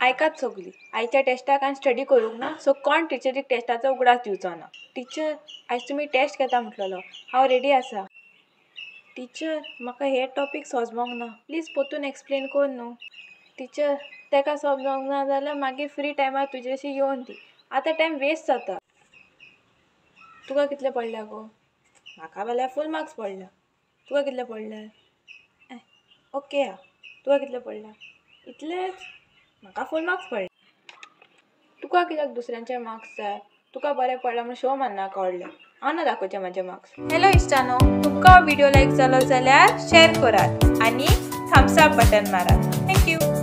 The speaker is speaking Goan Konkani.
आयकात सगळीं, आयच्या टेस्टाक हांवें स्टडी करूंक ना, सो कोण टिचरीक टेस्टाचो उगडास दिवचो ना. टिचर, आयज तुमी टेस्ट घेता म्हटलेलो, हांव रेडी आसा. टिचर, म्हाका हे टॉपीक समजोंक ना, प्लीज परतून एक्सप्लेन कर न्हू. टिचर, ताका समजोंक ना जाल्यार मागीर फ्री टायमार तुजेशी येवन दी, आतां टायम वेस्ट जाता. तुका कितले पडल्या गो? म्हाका जाल्यार फूल मार्क्स पडल्या. तुका कितले पडले? ओके हा. तुका कितले पडल्या? इतलेच? म्हाका फूल मार्क्स पडले. तुका कित्याक दुसऱ्यांचे मार्क्स जाय? तुका बरें पडला म्हूण शो मारनाका व्हडलें. हांव ना दाखोवचें म्हाजे मार्क्स. हॅलो इश्टानो, तुमकां व्हिडिओ लायक जालो जाल्यार शेअर करात आनी थम्स अप बटन मारात. Thank you.